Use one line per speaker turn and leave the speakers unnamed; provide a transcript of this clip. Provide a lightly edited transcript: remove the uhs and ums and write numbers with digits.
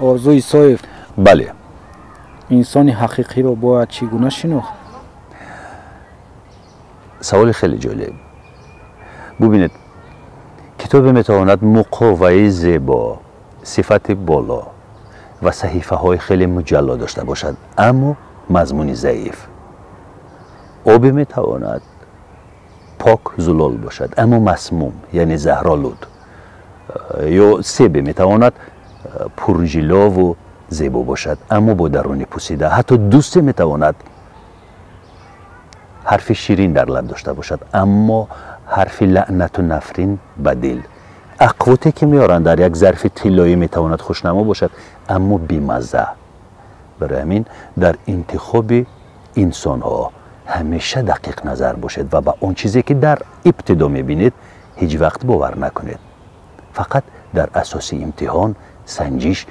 Орзу Исоев.
Бале.
Инсони ҳақиқиро бояд чӣ гуна шинохт?
Саволи хеле ҷолиб. Бубинед, китобе метавонад муқоваи зебо, сифати боло ва саҳифаҳои хеле муҷалло дошта бошад, аммо мазмуни заиф. Обе метавонад пок, зулол бошад, аммо масмум, яъне заҳролуд. Ё себе метавонад пурҷилову зебо бошад, аммо бо даруни пусида. Ҳатто дӯсте метавонад ҳарфи ширин дар лаб дошта бошад, аммо ҳарфи лаънату нафрин ба дил. Ақвоте ки меоранд дар як зарфи тиллоӣ, метавонад хушнамо бошад, аммо бимазза. Барои ҳамин дар интихоби инсонҳо ҳамеша дақиқ назар бошед ва ба он чизе, ки дар ибтидо мебинед, ҳеҷ вақт бовар накунед. Фақат дар асоси имтиҳон, санҷиш.